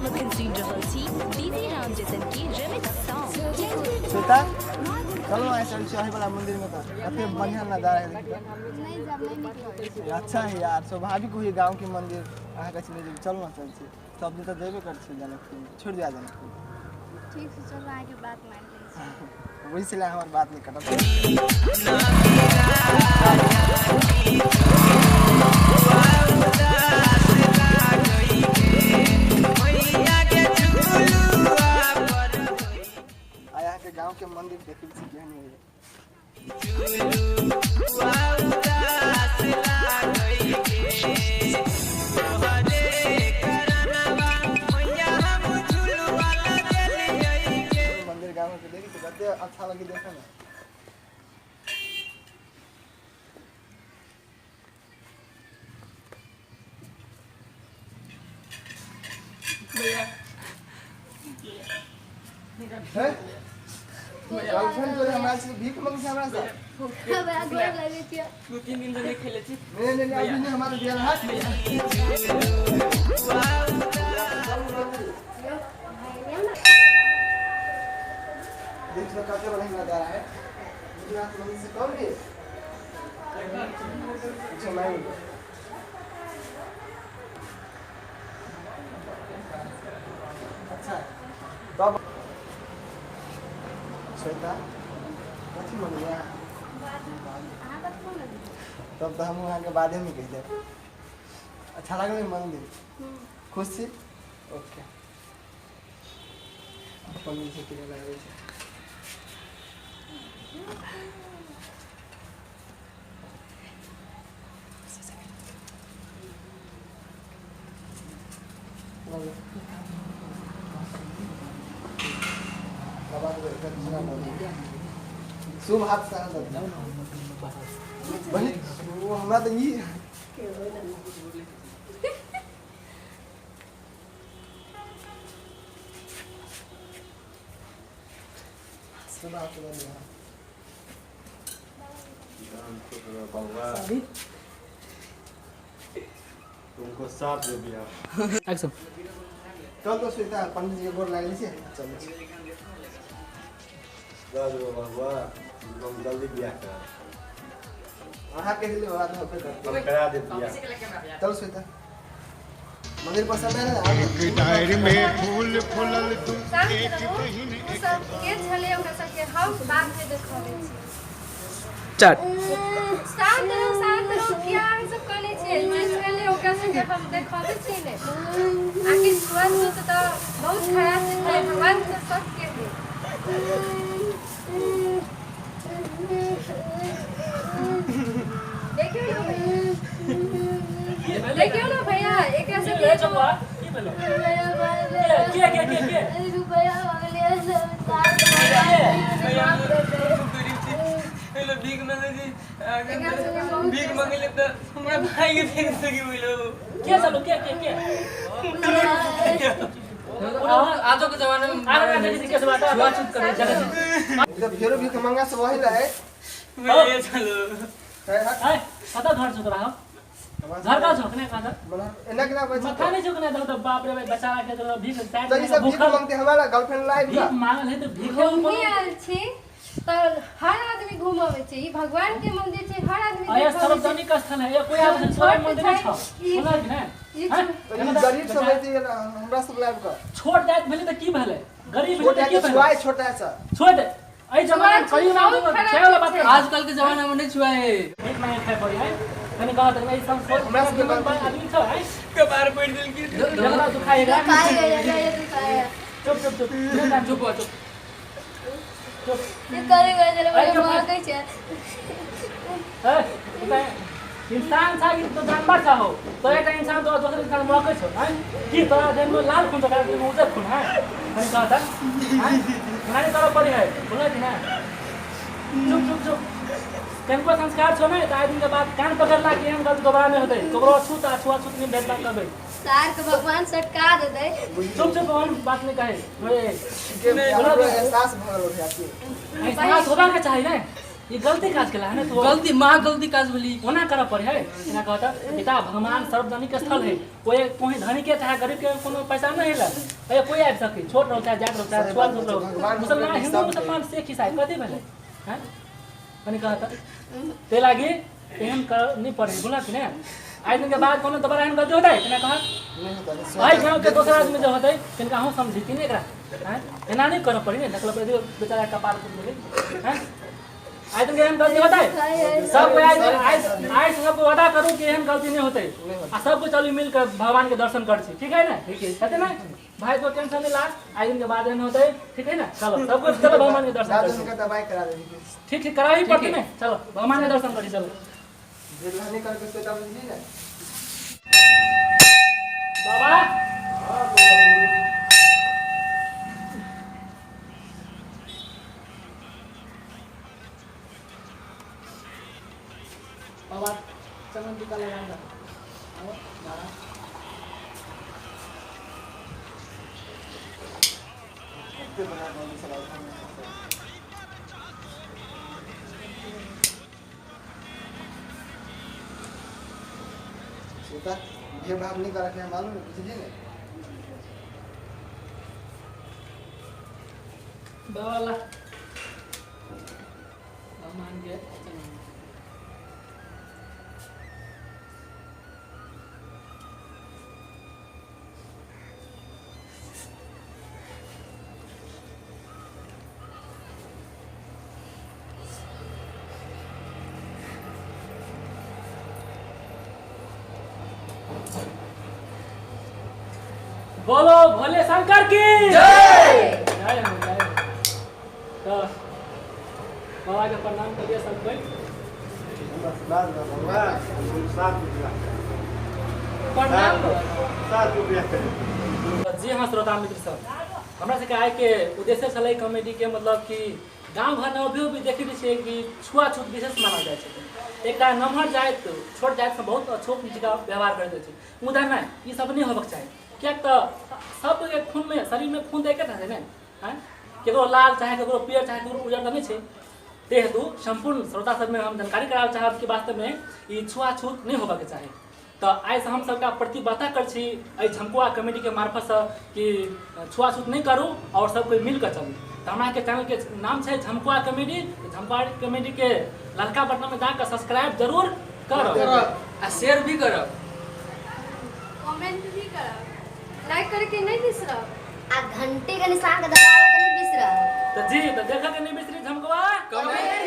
सब अखन सुनि रहल छी डीजे राम जतन के रिमिक्स सॉन्ग। श्वेता, चलो आइ चल छी वाला मंदिर में तो कते बढ़िया नजारा है देखिए। नहीं जब नहीं निकल। ये अच्छा है यार, स्वाभाविक हुई गांव के मंदिर अहाँ के चले जेबै। चलो ना चल छी, सब दिन तो जेबे कर छी जनकपुर, छोड़ दिया जनकपुर। ठीक से चलो, अहाँके बात मान लै छी। वही से हमार बात नहीं कटत। आइ अहाँके गांव के मंदिर देखै छी केहन होइए। मंदिर गांव के देखी कते अच्छा लगी देखे में। हैं? गर्लफ्रेंड तोरे हमरा से भीख मांगे छै हमरा से। हमरा गोर लगै छियै। 2-3 दिन से नहीं खेले छी। नहीं नहीं नहीं, अभी नहीं हमारे दिया हाथ। देख लो कते बढ़िया नजारा है। गुजरात मंदिर से कम भी अच्छा मैं अच्छा तब श्वेता कथी मंगलियै? अहाँ कथी मंगलियै? तब तऽ हमहूँ अहाँके बादेमे कहि देब। अच्छा लागलै मंदिर? खुश छी? ओके, पंडित जी के लगबै छै। बाबा के दक्षिणा दऽ दियौ। शुभ हाथ से अहाँ दऽ दियौ। बहिन, ओ हमरा तऽ ई शुभ हाथ से दऽ दियौ। तुमको साथ दे दिया। एक्शन। चल तो श्वेता, पंडित जी के गोर लागल छै, चलै छी। दस गो बबुआ, हम जल्दी बियाह करा। अहाँ कहि दिलियै बात होबे करतै। हम करा दे बियाह। चल श्वेता, मंदिर पसंद है ना? डायर में फूल फूलल दू शान्त एक रहू। बहिन ओ सब के छलै, ओकरा सबके हम बादमे देखबै छी। चार। शान्त रहू, शान्त रहू। किया अहाँ सब कनै छियै? जे छलै ओकरा सबके हम देखबै छी ने। आखिर छुआछूत तऽ बहुत खराब चीज है, भगवान तऽ सबके है। देखियौ ने भैया, देखियौ ने भैया, एकरा सबके ए चंपा, की भेलो? के के के के रुपया मांगलियै सब। भैया, हम गरीब छी, एलो भीख मांगे छी। एकरा सबके बहुत भीख मांगे तऽ हमरा भाई के भीख सकी बोलो के चलो के के के आजो के जमाना में आगे आगे के बात छुआछूत करे जगह। जब फेरो भीख मंगा से वही रहे। भैया चलो। है हट। ए कता घर छौ तोरा? हो घर कहाँ छौ? कने कहाँ छौ? एना केना बजै? मथा नहीं छौ कने तो बाप रे भाई, बच्चा के तो भीख साइड तऽ ई सब भीख मांगते हमारा गर्लफ्रेंड लाइफ भीख का मांगल है तो भीख है। घूमने आयल छी तऽ हर आदमी घुमबै छै। ई भगवान के मंदिर छै, हर आदमी अरे देखबै छै। सार्वजनिक स्थल है ये, कोई आबै छै छोट मंदिर नहीं छौ। छै, ई- सुनल कि नहीं? ई हैं? तऽ ई गरीब सब है हमरा सब लाइफ का। छोट जाति भेलै तऽ की भेलै? गरीब छोट भेलै तऽ की है भेलै? छुआए छोट है सर। छोट एहि जमाना में कहियो ना बहुत खराब छै वाला बात। छै। आजकल के जमाना में नहीं छुआए। भीख मांगे खाय पड़ी है कनि कहत रहे, ई सब सोच हमरा सबके जीवन पर आदमी छौ है। कपार पड़ देल की झगड़ा दुखाएगा। दुखाएगा, दुखाएगा। चुप चुप चुप चुप हो, चुप चुप। ये करेगा चलो। अरे चुप। माँ कहै छै। ए, बताए, इंसान छ कि तो जानवर छ हो? तो एउटा इंसान तो दोसर इंसान मकै छौ है कि तोरा देहमे लाल खून छ, देहमे उजर खून है? कनि कह त हैं? नानी तर परी है बोलै कि ना? चुप चुप चुप। कनिको संस्कार छौ नै तऽ आइ दिनके बाद कान पकड़ला कि एहन गलत दोबारा नहि होतै, ककरो अछूत आ छुआछूत नहि भेदभाव करबै। सार के भगवान सटका देतै। चुप चुप, भगवान बात नहि कहै। ओए, के हमरो एहसास भऽ गेल भैया की एहसास होबाके चाही ने। ई गलती काज केला है ने तो। गलती महा गलती काज भेली। ओना करऽ पड़े है, एना कहता पिता भगवान सर्वजनिक स्थल है, कोई कोई धनी के चाहे गरीब के कोनो पैसा नहीं है, अरे कोई आबि सकै, छोट रहो चाहे जात रहो चाहे छुआछूत रहो, मुसलमान हिंदू मुसलमान सिख ईसाई कथी भेलै हैं कनी कहता। ते लागी एहन कर नहीं पड़े बुझल कि ने। आइ दिन के बाद कोनो दोबारा एहन गलती होतै केना कह नहीं होता नहीं। आइ गाँव के दोसर आदमी जे होतै तिनका अहूँ समझिती ने एकरा हैं, एना नहीं करऽ पड़ी ने, देखल पड़ी बेचारा कपार फूटि गेलै हैं। आइ दिन के एहन गलती होतै सब कोई आइ आइ सबको वादा करू कि एहन गलती नहीं होतै आ सब कोई चलू मिल के भगवान के दर्शन कर छी, ठीक है ना? ठीक है हेतै ना भाई, को टेंशन नहीं ला, आइ दिन के बाद एहन होतै, ठीक है ना? चलो सब कोई चलो भगवान के दर्शन कर छी। उनका दवाई करा देंगे। ठीक ठीक कराही पड़तै ने, चलो भगवान के दर्शन करी चलो। नहीं करके सोचा बुझली ना बाबा। बाबा चमन टीका लगा दो। बाबा श्वेता भेदभाव नहीं करे के मालूम है बुझली ने। बाबा ला मान के बोलो भोले शंकर की जय। जय हो जय हो। तो बाबा के प्रणाम करिए सब कोई। प्रणाम जी। हाँ श्रोता मित्र सब, हमरा सबके आइ के उद्देश्य छलै कॉमेडी के, मतलब कि गाँव घरमे अभियो भी देखै छियै कि छुआछूत विशेष मानल जाइ छै। एकटा नमहर जाति छोट जातिसँ बहुत छोट जकाँ व्यवहार करैत छै, मुदा नहि, ई सब नहि होबक चाही, किएक तऽ सबके खूनमे शरीरमे खून तऽ एकेटा छै ने, आँय केकरो लाल चाहे केकरो पियर चाहे केकरो उजर तऽ नहि छै। ताहि हेतु सम्पूर्ण श्रोता सबमे हम जानकारी कराबऽ चाहब कि वास्तवमे ई छुआछूत नहि होबक चाही। तऽ आइसँ हम सबटा प्रतिबद्धता करै छी एहि झमकुआ कॉमेडीके मार्फतसँ कि छुआछूत नहि करू और सब कोइ मिल कऽ चलू। तऽ हमरा के चैनलके नाम छै झमकुआ कॉमेडी, झमकुआ कॉमेडीके ललका बटनमे जाकऽ सब्सक्राइब जरूर करब आ शेयर भी करब, कमेंट भी करब, लाइक करके नहीं बिसरब आ घंटे के निशान के दबावे के नहीं बिसरब। तऽ जी तऽ देखऽ के नहि बिसरी झमकुआ कॉमेडी।